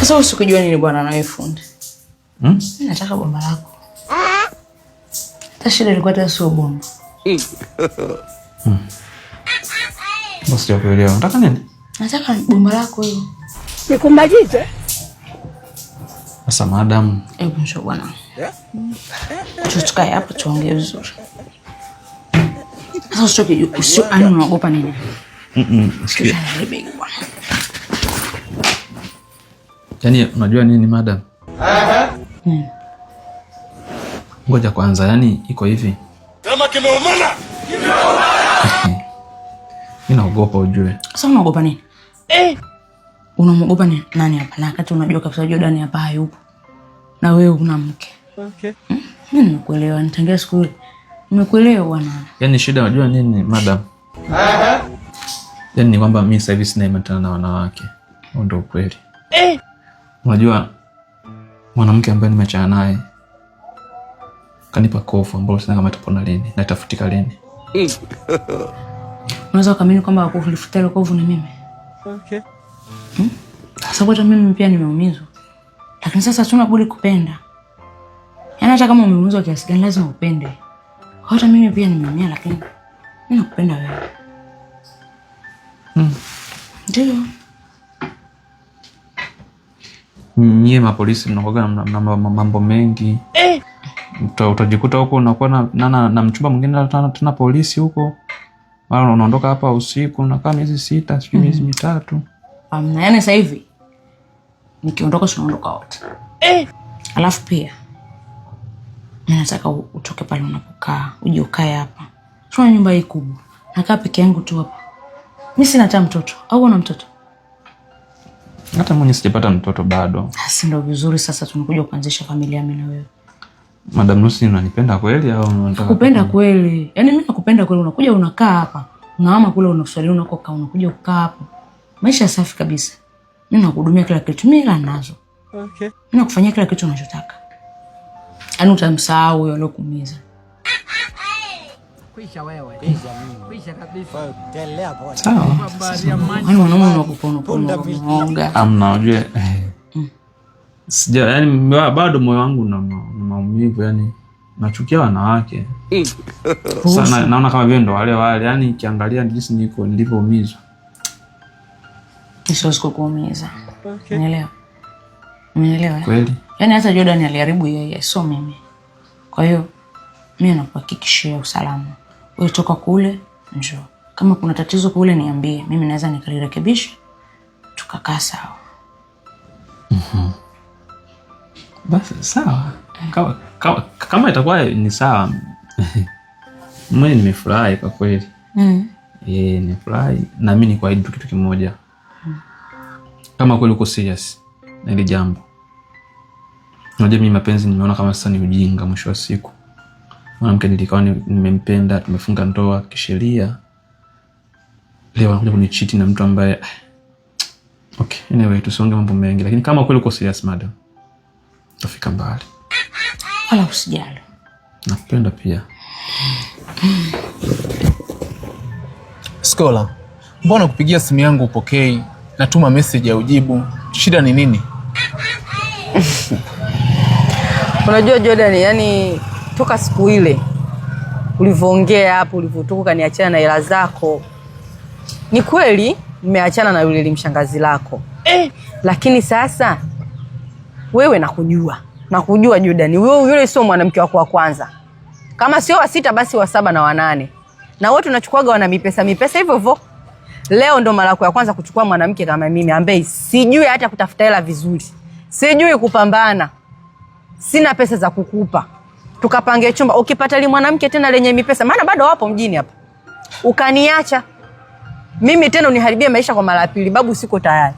Sasa usikujua nini bwana na wewe fundi. Hmm? Mimi nataka bomba lako. Hata shida ilikuwa hata sio bomba. Basi sijakuelewa. Unataka nini? Nataka bomba lako hilo. Nikumalize? Sasa madam, Hebu njoo bwana. Njoo tukae hapa tuongee vizuri. Sasa usitoke juu. Usio, yaani unaogopa nini? Sikia. Shusha ile begi bwana. Yaani unajua nini madam? Ngoja kwanza, yani iko hivi. Kama kimeumana. Mimi naogopa ujue. Sasa unaogopa nini? Eh. Unamwogopa ni nani hapa? Na wakati unajua kabisa Jordan hapa hayupo. Na wewe una mke. Okay. Mimi nimekuelewa, nitangia siku ile. Nimekuelewa bwana. Yaani shida unajua nini madam? Yaani ni kwamba mimi sasa hivi sina imani tena na wanawake. Huo ndio ukweli. Unajua mwanamke ambaye nimeachana naye kanipa kovu ambalo sina kama itapona lini na itafutika lini. Unaweza ukaamini kwamba kulifuta ile kovu ni mimi? Okay. Sasa hata mimi pia nimeumizwa. Lakini sasa hatuna budi kupenda. Yaani hata kama umeumizwa kiasi gani lazima upende. Hata mimi pia nimeumia lakini mimi nakupenda wewe. Ndio. Nyie mapolisi mnakuwaga na mambo mengi. Utajikuta huko unakuwa na mchumba mwingine tena polisi huko. Mara unaondoka hapa usiku unakaa miezi 6, sijui miezi 3. Amna, yaani sasa hivi nikiondoka tunaondoka wote. Alafu pia mimi nataka utoke pale unapokaa, uje ukae hapa. Tuna nyumba hii kubwa. Nakaa peke yangu tu hapa. Mimi sina hata mtoto. Au una mtoto? Hata mimi sijapata mtoto bado. Sasa ndio vizuri, sasa tunakuja kuanzisha familia mimi na wewe. Madam Lucy, unanipenda kweli au unataka? Nakupenda kweli. Yaani mimi nakupenda kweli, unakuja unakaa hapa. Unahama kule unaswali unakokaa, unakuja kukaa hapa. Maisha safi kabisa. Mimi nakuhudumia kila kitu, mimi hela nazo. Okay. Mimi nakufanyia kila kitu unachotaka. Yaani utamsahau huyo aliyokuumiza. Kwisha wewe. Kwisha kabisa. Sawa. Yaani wanaume wanakupa unaoga. Amna, unajua. Sija, yani bado moyo wangu na maumivu, yani nachukia wanawake. Sana, naona kama vile ndo wale wale, yani nikiangalia jinsi niko nilivyoumizwa. Siwezi kukuumiza. Okay. Unaelewa? Unaelewa? Kweli? Yaani hata Jordan aliharibu yeye, sio mimi. Kwa hiyo mimi nakuhakikishia usalama. Wewe toka kule, njoo. Kama kuna tatizo kule niambie, mimi naweza nikalirekebisha tukakaa sawa. Basi sawa. Kama itakuwa ni sawa. Mimi nimefurahi kwa kweli. Nimefurahi na mimi nikuahidi tu kitu kimoja. Kama kweli uko serious na hili jambo. Unajua mimi mapenzi nimeona kama sasa ni ujinga mwisho wa siku. Mwanamke nilikuwa nimempenda, tumefunga ndoa kisheria. Leo anakuja kunicheat na mtu ambaye okay, anyway tusionge mambo mengi, lakini kama kweli uko serious madam, tutafika mbali. Wala usijali. Nakupenda pia. Skola, mbona kupigia simu yangu upokei? Natuma message ya ujibu. Shida ni nini? Unajua Jordan, yani toka siku ile ulivyoongea hapo, ulivyotoka ukaniachana na hela zako, ni kweli mmeachana na yule limshangazi lako. Lakini sasa wewe nakujua. Nakujua Jordan, wewe yule sio mwanamke wako wa kwanza. Kama sio wa 6 basi wa 7 na wa 8. Na wote tunachukuaga wana mipesa mipesa hivyo hivyo. Leo ndo mara yako ya kwanza kuchukua mwanamke kama mimi ambaye sijui hata kutafuta hela vizuri. Sijui kupambana. Sina pesa za kukupa. Tukapange chumba, ukipata li mwanamke tena lenye mipesa, maana bado wapo mjini hapa. Ukaniacha. Mimi tena uniharibie maisha kwa mara ya pili, babu siko tayari.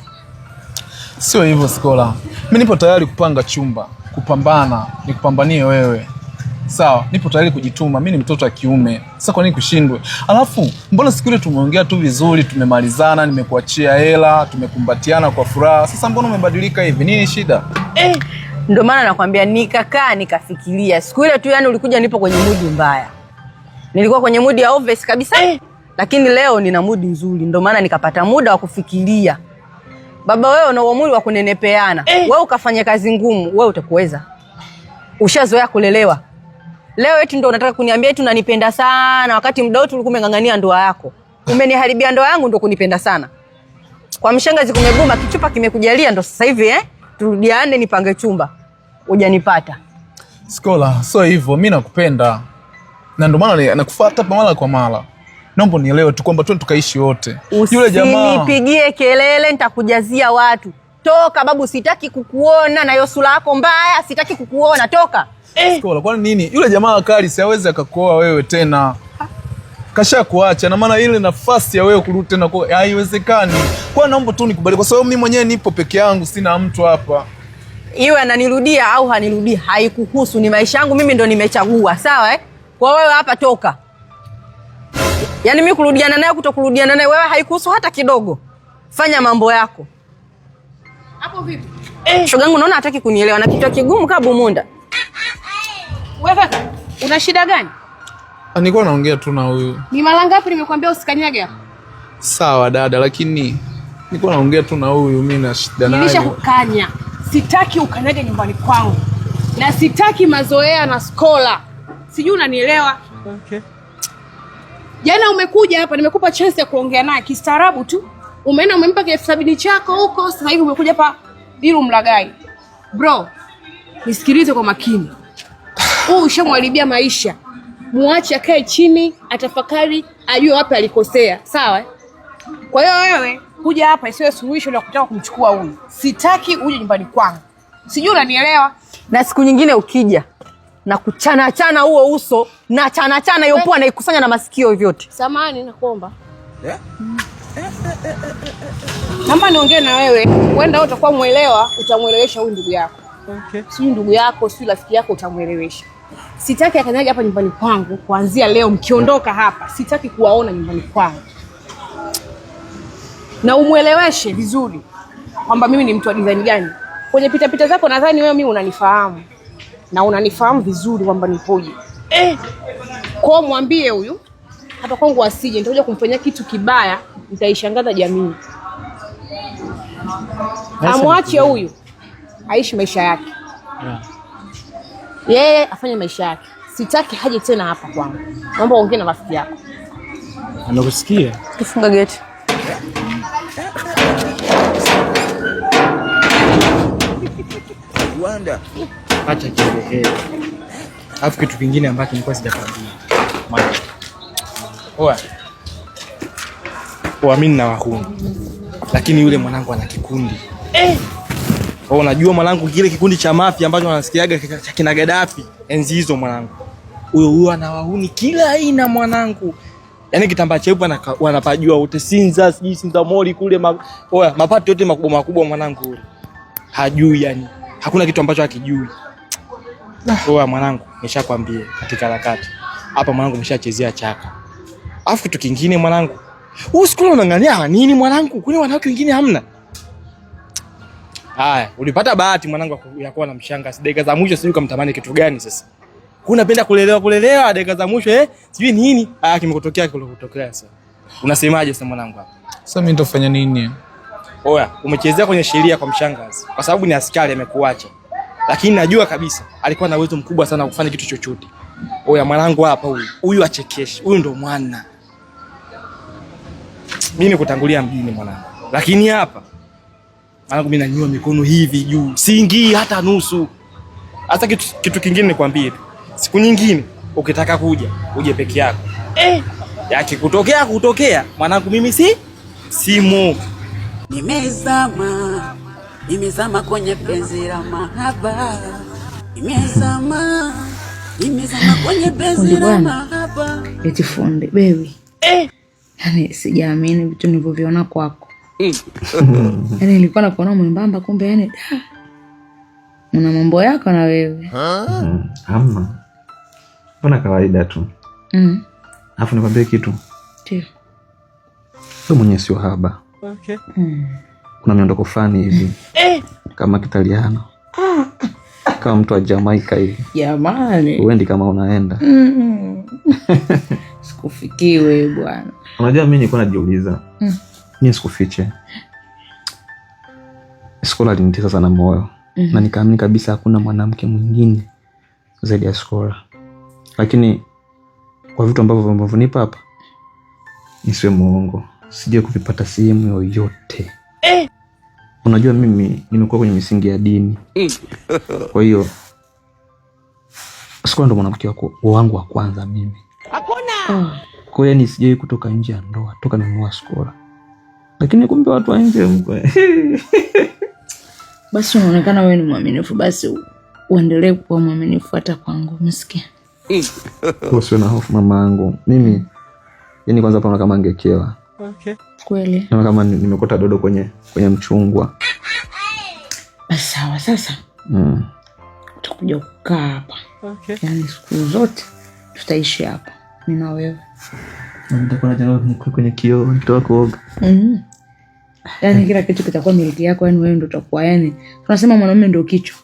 Sio hivyo Skola. Mimi nipo tayari kupanga chumba, kupambana, nikupambanie wewe. Sawa, nipo tayari kujituma, mimi ni mtoto wa kiume. Sasa kwa nini kushindwe? Alafu mbona siku ile tumeongea tu vizuri, tumemalizana, nimekuachia hela, tumekumbatiana kwa furaha. Sasa mbona umebadilika hivi? Nini shida? Ndio maana nakwambia nikakaa nikafikiria. Siku ile tu yani ulikuja nipo kwenye mood mbaya. Nilikuwa kwenye mood ya obvious kabisa. Lakini leo nina mood nzuri, ndio maana nikapata muda wa kufikiria. Baba wewe una uamuri wa kunenepeana. Wewe ukafanya kazi ngumu, wewe utakuweza? Ushazoea kulelewa. Leo eti ndo unataka kuniambia eti unanipenda sana wakati muda wote ulikuwa umeng'ang'ania ndoa yako. Umeniharibia ndoa yangu ndo kunipenda sana. Kwa mshangazi kumeguma, kichupa kimekujalia ndo sasa hivi turudiane nipange chumba. Hujanipata. Skola, sio hivyo, mimi nakupenda. Na ndio maana nakufuata mara kwa mara. Naomba nielewe tu kwamba twende tukaishi wote. Yule jamaa. Usinipigie kelele, nitakujazia watu. Toka babu, sitaki kukuona na hiyo sura yako mbaya, sitaki kukuona, toka. Skola, kwani nini? Yule jamaa kali si hawezi akakuoa wewe tena. Kasha kuacha na maana ile nafasi ya wewe kurudi tena kwa haiwezekani. Kwa naomba tu nikubali kwa sababu mimi mwenyewe nipo peke yangu, sina mtu hapa. Iwe ananirudia au hanirudii haikuhusu, ni maisha yangu mimi ndo nimechagua, sawa eh? Kwa wewe hapa toka. Yaani mimi kurudiana naye kutokurudiana naye wewe haikuhusu hata kidogo. Fanya mambo yako. Hapo vipi? Shogangu naona hataki kunielewa na kichwa kigumu kama bumunda. Wewe kaka, una shida gani? Nilikuwa naongea tu na huyu. Ni mara ngapi nimekuambia usikanyage hapa? Sawa dada, lakini nilikuwa naongea tu na huyu, mimi na shida naye. Nilishakukanya. Sitaki ukanyage nyumbani kwangu. Na sitaki mazoea na skola. Sijui unanielewa? Okay. Jana umekuja hapa nimekupa chance ya kuongea naye kistaarabu tu. Umeenda umempa 70,000 chako huko, sasa hivi umekuja hapa ili umlagai. Bro, nisikilize kwa makini. Huu ushamharibia maisha. Muache akae chini, atafakari, ajue wapi alikosea. Sawa? Kwa hiyo wewe kuja hapa isiwe suluhisho la kutaka kumchukua huyu. Sitaki uje nyumbani kwangu. Sijui unanielewa? Na siku nyingine ukija na kuchana chana huo uso na chana chana hiyo pua naikusanya na masikio vyote. Samahani nakuomba. Naomba niongee na wewe. Huenda utakuwa muelewa, utamuelewesha huyu ndugu yako. Okay. Sijui ndugu yako, sijui rafiki yako utamuelewesha. Sitaki akanyage hapa nyumbani kwangu kuanzia leo mkiondoka hapa. Sitaki kuwaona nyumbani kwangu. Na umueleweshe vizuri kwamba mimi ni mtu wa design gani. Kwenye pita pita zako nadhani wewe mimi unanifahamu. Na unanifahamu vizuri kwamba nipoje. Kwa mwambie huyu hapa kwangu asije, nitakuja kumfanyia kitu kibaya, nitaishangaza jamii. Amwache huyu aishi maisha yake. Yeye afanye maisha yake. Sitaki haje tena hapa kwangu. Naomba uongee na rafiki yako. Amekusikia? Kifunga geti. Rwanda. Acha kielekee. Alafu kitu kingine ambacho nilikuwa sijakwambia. Oa. Oa mimi nina wahuni. Lakini yule mwanangu ana kikundi. Unajua mwanangu kile kikundi cha mafia ambacho wanasikiaga cha kina Gaddafi enzi hizo mwanangu. Huyo ana wahuni kila aina mwanangu. Yaani kitambaa cheupe wanapajua wote Sinza, sijui Sinza Mori kule oa mapato yote makubwa makubwa mwanangu yule. Hajui yani. Hakuna kitu ambacho hakijui. Oa mwanangu, nishakwambia katika harakati. Hapa mwanangu nimeshachezea chaka. Alafu kitu kingine mwanangu. Wewe siku unang'ania nini mwanangu? Kuna wanawake wengine hamna? Haya, ulipata bahati mwanangu ya kuwa na mshanga. Dakika za mwisho sijui ukamtamani kitu gani sasa. Unapenda kulelewa dakika za mwisho sijui nini. Ah, kimekutokea kile sasa. Unasemaje sasa mwanangu hapa? Sasa mimi nitafanya nini? Oya, umechezea kwenye sheria kwa mshangazi. Kwa sababu ni askari amekuacha. Lakini najua kabisa alikuwa na uwezo mkubwa sana kufanya kitu chochote. Oya mwanangu hapa huyu. Huyu achekeshi. Huyu ndo mwana. Mimi kutangulia mjini mwanangu. Lakini hapa mwanangu mimi nanyua mikono hivi juu. Siingii hata nusu. Hata kitu kingine nikwambie tu. Siku nyingine ukitaka kuja, uje peke yako. Yakikutokea kutokea mwanangu mimi si simu. Nimezama kwenye penzi la mahaba. Nimezama kwenye penzi la mahaba. Eti fundi baby. Yaani sijaamini vitu nilivyoviona kwako. Yaani nilikuwa nakuona mwembamba kumbe yani una mambo yako na wewe. Hamna. Mbona kawaida tu. Alafu nikwambie kitu. Ndio. Wewe mwenyewe sio haba. Okay. Kuna miondoko fulani hivi. Kama Kitaliano. Kama mtu wa Jamaica hivi. Jamani. Uendi kama unaenda. Sikufikiwe bwana. Unajua mimi nilikuwa najiuliza. Mimi sikufiche. Skola alinitesa sana moyo. Na nikaamini kabisa hakuna mwanamke mwingine zaidi ya Skola. Lakini kwa vitu ambavyo vinavyonipa hapa, nisiwe muongo, sijui kuvipata sehemu yoyote. Unajua mimi nimekuwa kwenye misingi ya dini. Kwa hiyo Skola ndo mwanamke wangu wa kwanza mimi. Hakuna. Kwa hiyo yani sijui kutoka nje ya ndoa toka nimeoa Skola. Lakini kumbe watu wa nje Basi unaonekana wewe ni mwaminifu, basi uendelee kuwa mwaminifu hata kwangu, umesikia? Usiwe na hofu mama yangu. Mimi yani kwanza hapa kama angekewa. Okay. Kweli. Naona kama nimekota dodo kwenye mchungwa. Basi sawa sasa. Tutakuja kukaa hapa. Okay. Yaani siku zote tutaishi hapa. Mimi na wewe. Nitakuwa najenga kwenye kioo nikitoka kuoga. Yaani kila kitu kitakuwa miliki yako, yani wewe ndio utakuwa, yani tunasema mwanamume ndio kichwa.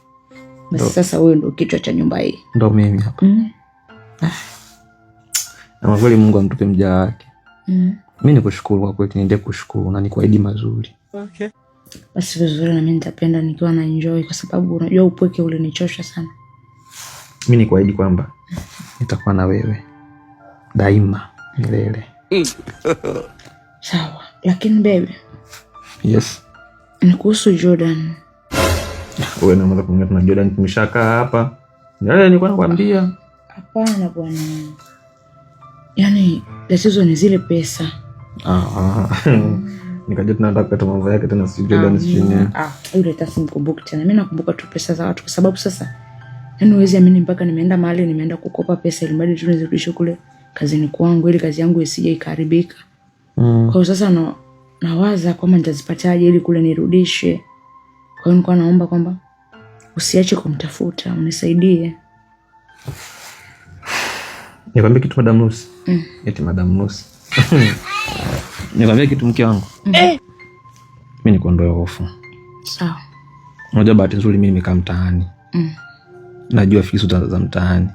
Basi sasa wewe ndio kichwa cha nyumba hii. Ndio mimi hapa. Na kweli Mungu amtupe mja wake. Mimi nikushukuru kwa kweli, niende kushukuru na nikuahidi mazuri. Okay. Basi vizuri, na mimi nitapenda nikiwa na enjoy kwa sababu unajua upweke ulinichosha sana. Mimi nikuahidi kwamba nitakuwa na wewe daima milele. Sawa, lakini baby. Yes. Ni kuhusu Jordan. Wewe na mwanzo kuongea na Jordan tumeshakaa hapa. Yale nilikuwa nakwambia. Hapana bwana. Yaani tatizo ni zile pesa. Nikajua tunataka kukata mambo yake tena si Jordan si nini. Yule hata simkumbuki tena. Mimi nakumbuka tu pesa za watu kwa sababu sasa yaani huwezi amini mpaka nimeenda mahali nimeenda kukopa pesa ili mradi tu nizirudishe kule kazini kwangu ili kazi yangu isije ikaharibika. Kwa hiyo sasa nawaza kwamba nitazipataje ili kule nirudishe. Kwa hiyo nilikuwa naomba kwamba usiache kumtafuta, unisaidie. Nikwambie kitu Madam Lucy. Eti Madam Lucy. Nikwambie kitu mke wangu. Mimi nikuondoe hofu. Sawa. Unajua bahati nzuri mimi nimekaa mtaani. Najua fikisu za mtaani.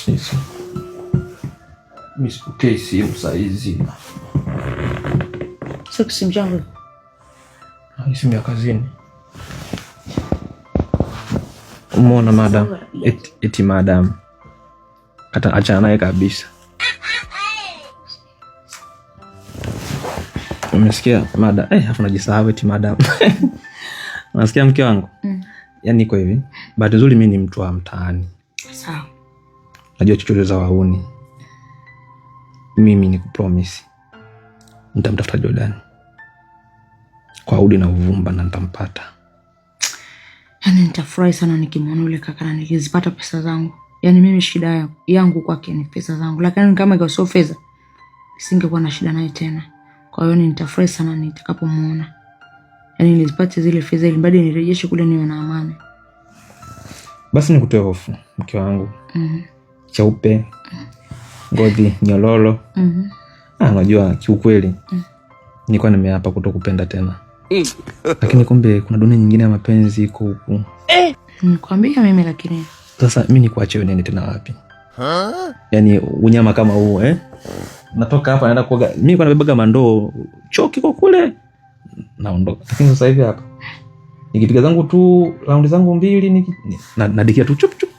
Yesu. Mimi sipokei simu saa hizi. Sio simu yangu. Ni simu ya kazini. Umeona madam? Eti madam. Hata achana naye kabisa. Umesikia madam? Afu najisahau eti madam. Unasikia mke wangu? Yaani iko hivi. Bahati nzuri mimi ni mtu wa mtaani. Sawa. Najua chochote za wauni. Mimi ni kupromise. Nitamtafuta Jordan. Kwa udi na uvumba na nitampata. Yaani nitafurahi sana nikimwona yule kaka na nikizipata pesa zangu. Yaani mimi shida yangu kwake ni pesa zangu. Lakini kama ingekuwa sio fedha, nisingekuwa na shida naye tena. Kwa hiyo nitafurahi sana nitakapomuona. Yaani nizipate zile fedha ili bado nirejeshe kule niwe na amani. Basi nikutoe hofu mke wangu. Cheupe, ngozi nyororo. Unajua kiukweli nilikuwa nimeapa kutokupenda tena. Lakini kumbe kuna dunia nyingine ya mapenzi iko huku. Nikwambia mimi lakini. Sasa mimi nikuache wewe nende tena wapi? Yaani unyama kama huu Natoka hapa naenda kuoga. Mimi nilikuwa nabebaga mandoo choki kwa kule. Naondoka. Lakini sasa hivi hapa nikipiga zangu tu raundi zangu mbili nadikia tu chup chup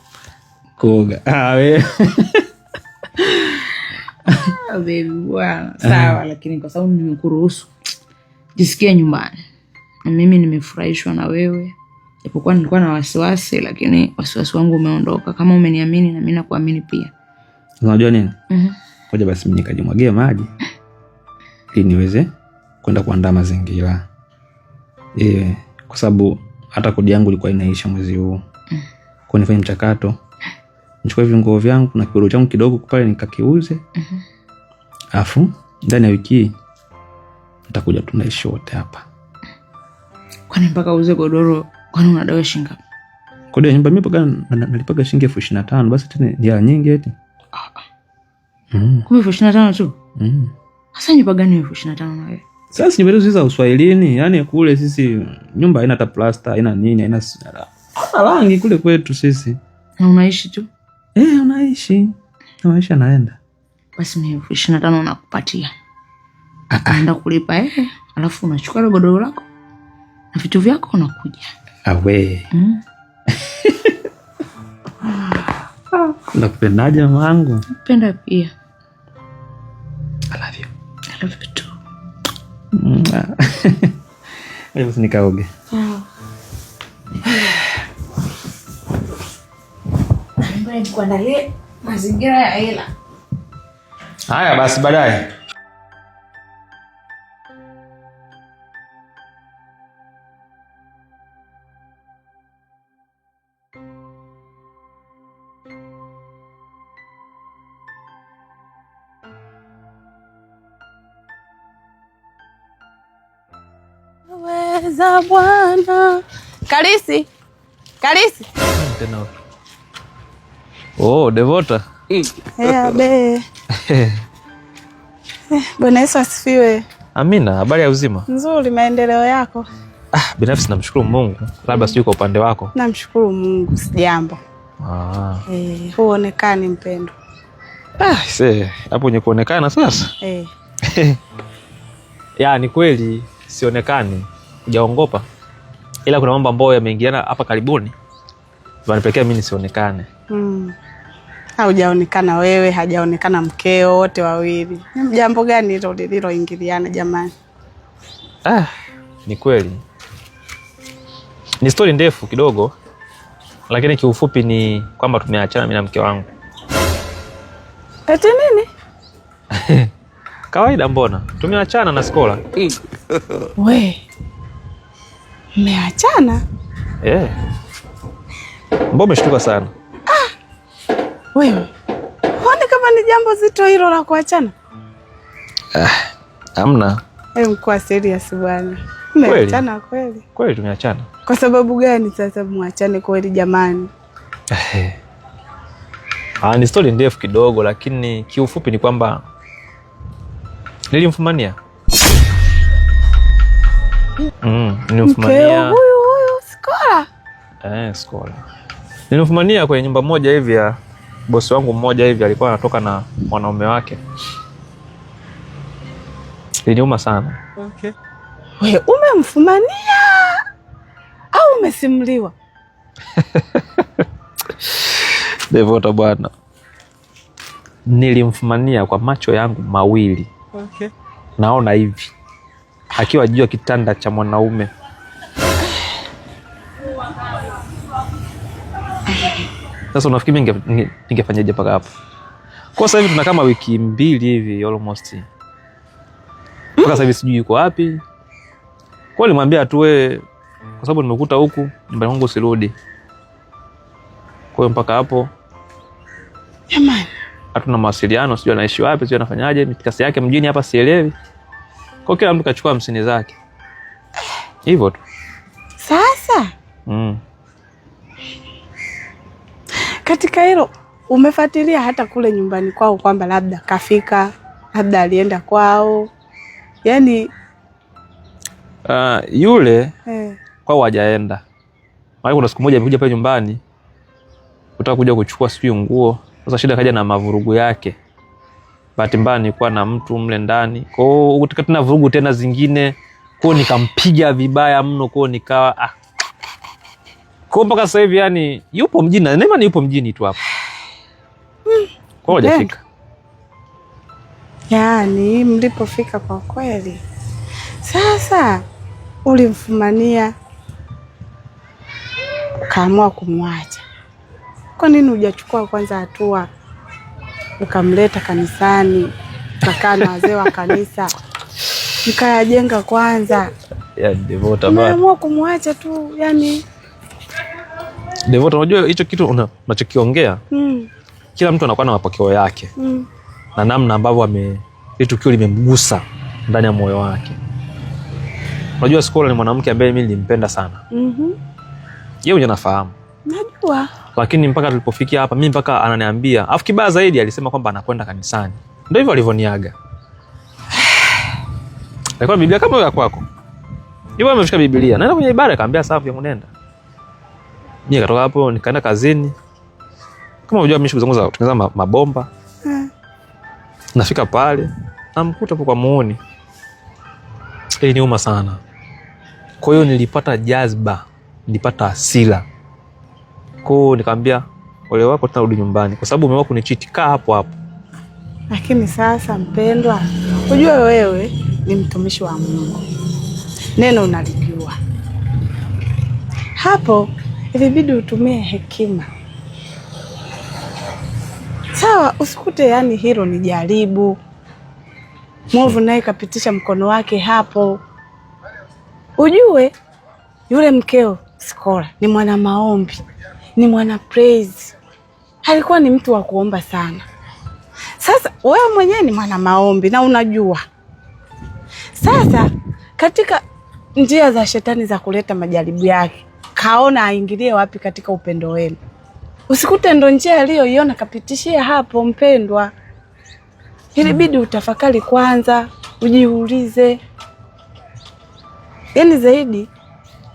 kuoga. Wewe. Baby bwana. Sawa, lakini kwa sababu nimekuruhusu jisikie nyumbani. Na mimi nimefurahishwa na wewe. Japokuwa nilikuwa na wasiwasi, lakini wasiwasi wangu umeondoka. Kama umeniamini na mimi nakuamini pia. Unajua nini? Ngoja basi mimi nikajimwagie maji ili niweze kwenda kuandaa mazingira. Kwa sababu hata kodi yangu ilikuwa inaisha mwezi huu. Kwa nifanye mchakato. Nichukue viungo vyangu na kigodoro changu kidogo pale nikakiuze. Afu ndani ya wiki hii nitakuja tunaishi wote hapa. Kwani mpaka uuze godoro, kwani unadai shilingi ngapi? Kodi ya nyumba mimi mpaka nalipaga shilingi 25,000, basi tena ni hela nyingi eti. Kumbe 25,000 tu? Sasa nyumba gani 25,000 na wewe? Sasa nyumba hizo za Uswahilini, yani kule sisi nyumba haina hata plaster, haina nini, haina rangi kule kwetu sisi. Na unaishi tu? Unaishi. Na maisha yanaenda. Basi ni 25,000 nakupatia. Naenda kulipa alafu unachukua ile godoro lako. na vitu vyako unakuja. Awe. Nakupendaje mamangu? Nakupenda pia. I love you. I love you too. Hebu nikaoge. Nikuandalie mazingira ya hela. Haya basi baadaye. Weza Bwana. Kalisi. Kalisi. Tena. Oh, Devota. Yeah, be. Bwana Yesu asifiwe. Amina, habari ya uzima? Nzuri, maendeleo yako? Ah, binafsi namshukuru Mungu. Labda sijui kwa upande wako. Namshukuru Mungu, sijambo. Ah. Huonekani mpendo. Ah, see, hapo kwenye kuonekana sasa. Ya, ni kweli sionekani. Hujaongopa. Ila kuna mambo ambayo yameingiana hapa karibuni. Yanipelekea mimi nisionekane. Haujaonekana wewe, hajaonekana mkeo, wote wawili. Ni jambo gani hilo lililoingiliana jamani? Ah, ni kweli. Ni story ndefu kidogo, lakini kiufupi ni kwamba tumeachana mimi na mke wangu. Eti nini? Kawaida mbona? Tumeachana na Skola. We. Mmeachana? Eh. Mbona umeshtuka sana? Ah. Wewe. Huoni kama ni jambo zito hilo la kuachana? Ah, hamna. Wewe mkuwa serious bwana. Mmeachana kweli? Kweli tumeachana. Kwa sababu gani sasa muachane kweli jamani? Ah, ni story ndefu kidogo lakini kiufupi ni kwamba nilimfumania. Nilimfumania. Huyu Skola. Skola. Nilimfumania kwenye nyumba moja hivi ya bosi wangu mmoja hivi, alikuwa anatoka na mwanaume wake. Iliniuma sana. Okay. Wewe umemfumania au umesimuliwa? Devota bwana. Nilimfumania kwa macho yangu mawili. Okay. Naona hivi akiwa juu ya kitanda cha mwanaume. Sasa unafikiri mimi ningefanyaje mpaka hapo? Kwa sasa hivi tuna kama wiki 2 hivi almost. Mpaka sasa hivi sijui yuko wapi. Kwa nilimwambia tu wewe, kwa sababu nimekuta huku nyumbani kwangu usirudi. Kwa hiyo mpaka hapo jamani hatuna mawasiliano, sijui anaishi wapi, sijui anafanyaje, mitikasi yake mjini hapa sielewi. Kwa kila mtu kachukua 50 zake. Hivyo tu. Sasa katika hilo umefuatilia hata kule nyumbani kwao kwamba labda kafika, labda alienda kwao? Yaani yule kwao hajaenda. Maana kuna siku moja amekuja pale nyumbani kutaka kuja kuchukua sijui nguo. Sasa shida kaja na mavurugu yake. Bahati mbaya nilikuwa na mtu mle ndani. Kwa hiyo tena vurugu tena zingine. Kwa hiyo nikampiga vibaya mno, kwa hiyo nikawa Kwa mpaka sasa hivi yani yupo mjini, na Neema yupo mjini tu hapo. Kwa hiyo hajafika. Yaani mlipofika kwa kweli. Sasa ulimfumania ukaamua kumwacha. Kwa nini hujachukua kwanza hatua ukamleta kanisani, ukakaa na wazee wa kanisa mkayajenga kwanza? Ya Devota bwana. Umeamua kumwacha tu yani. Devota, unajua hicho kitu unachokiongea? Kila mtu anakuwa na mapokeo yake. Na namna ambavyo ile tukio limemgusa ndani ya moyo wake. Unajua Skola ni mwanamke ambaye mimi nilimpenda sana. Yeye mwenyewe anafahamu. Najua. Lakini mpaka tulipofikia hapa mimi mpaka ananiambia, afu kibaya zaidi alisema kwamba anakwenda kanisani. Ndio hivyo alivyoniaga. Alikuwa Biblia kama ya kwako. Yeye ameshika Biblia. Naenda kwenye ibada akamwambia safi yangu nenda. Mimi nikatoka hapo nikaenda kazini. Kama unajua mimi shughuli zangu za kutengeneza mabomba. Nafika pale namkuta hapo kwa muone. Iliniuma sana. Kwa hiyo nilipata jazba, nilipata hasira. Kwa hiyo nikamwambia ole wako, tunarudi nyumbani kwa sababu umeamua kunichiti, kaa hapo hapo. Lakini sasa mpendwa, ujue wewe ni mtumishi wa Mungu, neno unalijua. Hapo ilibidi utumie hekima, sawa? Usikute yani hilo ni jaribu, mwovu naye kapitisha mkono wake hapo. Ujue yule mkeo Sikola ni mwana maombi, ni mwana praise, alikuwa ni mtu wa kuomba sana. Sasa wewe mwenyewe ni mwana maombi na unajua. Sasa katika njia za shetani za kuleta majaribu yake, kaona aingilie wapi katika upendo wenu. Usikute ndo njia aliyoiona kapitishia hapo, mpendwa. Ilibidi utafakari kwanza, ujiulize. Yaani zaidi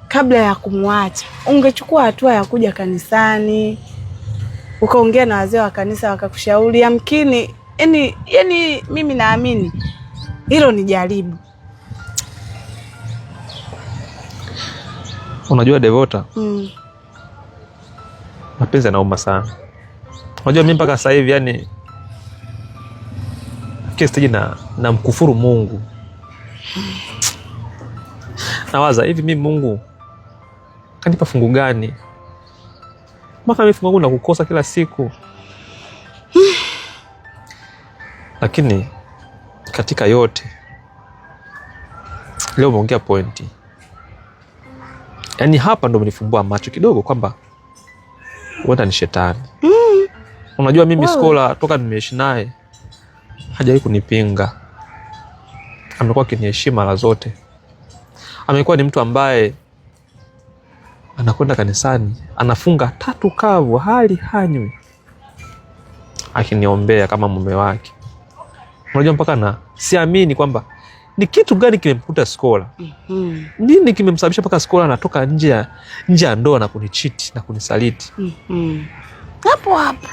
kabla ya kumwacha, ungechukua hatua ya kuja kanisani, ukaongea na wazee wa kanisa wakakushauri, yamkini yani mimi naamini hilo ni jaribu. Unajua Devota, mapenzi yanauma sana. Unajua mimi mpaka sasa hivi yani stage na mkufuru Mungu. Nawaza hivi, mimi Mungu kanipa fungu gani? Mpaka mimi fungu langu nakukosa kila siku. Lakini katika yote leo umeongea pointi, yaani hapa ndo umenifumbua macho kidogo kwamba huenda ni shetani. Unajua mimi Sikola toka nimeishi naye hajawahi kunipinga, amekuwa akiniheshimu mara zote. Amekuwa ni mtu ambaye anakwenda kanisani, anafunga tatu kavu, hali hanywi, akiniombea kama mume wake. Unajua mpaka na siamini kwamba ni kitu gani kimemkuta Sikola. Nini kimemsababisha mpaka Sikola anatoka nje ya ndoa na kunichiti na kunisaliti. Hapo hapo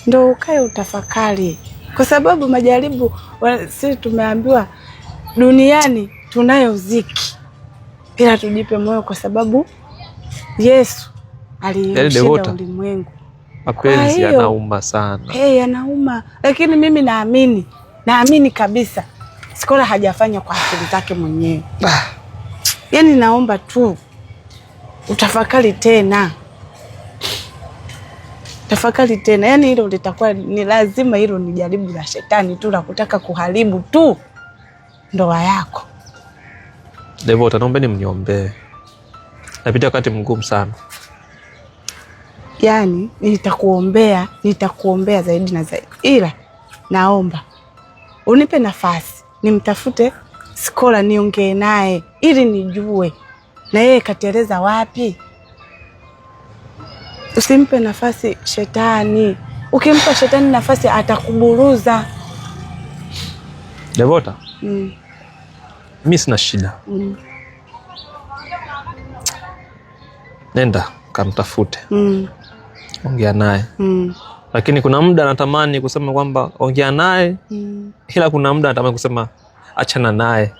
ndo ukae utafakari, kwa sababu majaribu, sisi tumeambiwa duniani tunayo ziki, ila tujipe moyo kwa sababu Yesu aliushinda ulimwengu. Mapenzi yanauma sana. Hey, yanauma, lakini mimi naamini kabisa Sikola hajafanya kwa akili zake mwenyewe. Yaani naomba tu utafakari tena. Tafakari tena. Yaani hilo litakuwa ni lazima, hilo ni jaribu la shetani tu la kutaka kuharibu tu ndoa yako. Devota, naombeni mniombee. Napitia wakati mgumu sana. Yaani nitakuombea zaidi na zaidi. Ila naomba unipe nafasi nimtafute Sikola niongee naye ili nijue na yeye kateleza wapi. Usimpe nafasi shetani. Ukimpa shetani nafasi atakuburuza. Devota, mimi sina shida. Nenda kamtafute. Ongea naye. Lakini kuna muda natamani kusema kwamba ongea naye, ila kuna muda natamani kusema achana naye.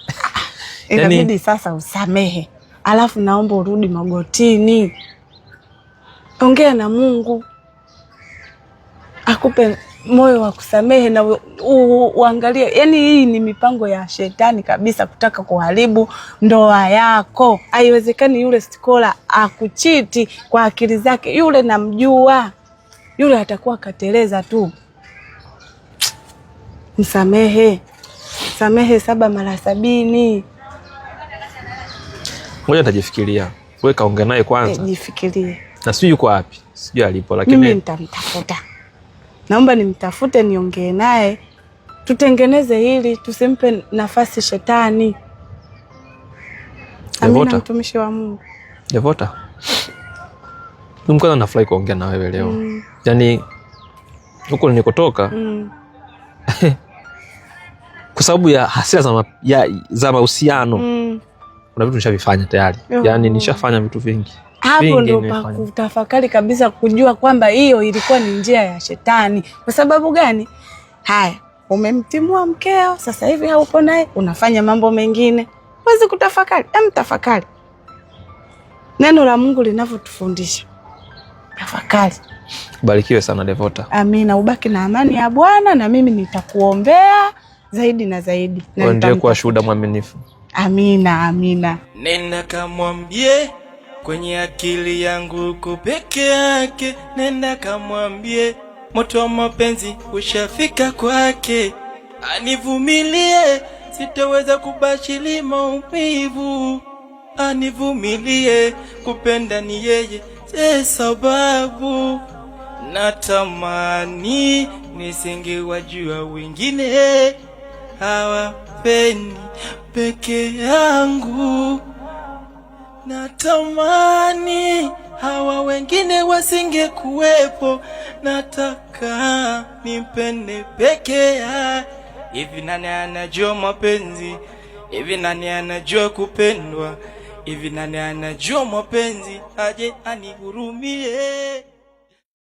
Inabidi sasa usamehe. Alafu naomba urudi magotini. Ongea na Mungu akupe moyo wa kusamehe na uangalie. Yani hii ni mipango ya shetani kabisa kutaka kuharibu ndoa yako. Haiwezekani yule Sikola akuchiti kwa akili zake. Yule namjua. Yule atakuwa kateleza tu. Msamehe. Samehe 7 mara 70. Ngoja nitajifikiria. Wewe kaongea naye kwanza. Jifikirie. Na sijui yuko wapi. Sijui alipo, lakini mimi nitamtafuta. Naomba nimtafute niongee naye. Tutengeneze hili, tusimpe nafasi shetani. Amina, mtumishi wa Mungu. Devota, mimi kwanza nafurahi kuongea na wewe leo. Yaani huko nilikotoka kwa sababu ya hasira za mahusiano. Kuna vitu nishavifanya tayari. Yaani nishafanya vitu vingi. Hapo ndo pa kutafakari kabisa, kujua kwamba hiyo ilikuwa ni njia ya shetani. Kwa sababu gani? Haya, umemtimua mkeo, sasa hivi haupo naye, unafanya mambo mengine. Huwezi kutafakari. Tafakari. Neno la Mungu linavyotufundisha. Tafakari. Barikiwe sana Devota. Amina, ubaki na amani ya Bwana na mimi nitakuombea zaidi na zaidi. Na Uendelee kuwa shuhuda mwaminifu. Amina, amina. Nenda kamwambie kwenye akili yangu uko peke yake, nenda kamwambie moto wa mapenzi ushafika kwake, anivumilie, sitaweza kubashiri maumivu, anivumilie, kupenda ni yeye si sababu, natamani nisingewajua wengine hawapendi peke yangu, natamani hawa wengine wasingekuwepo, nataka nimpende peke ya. Hivi nani anajua mapenzi? Hivi nani anajua kupendwa? Hivi nani anajua mapenzi? Aje anihurumie.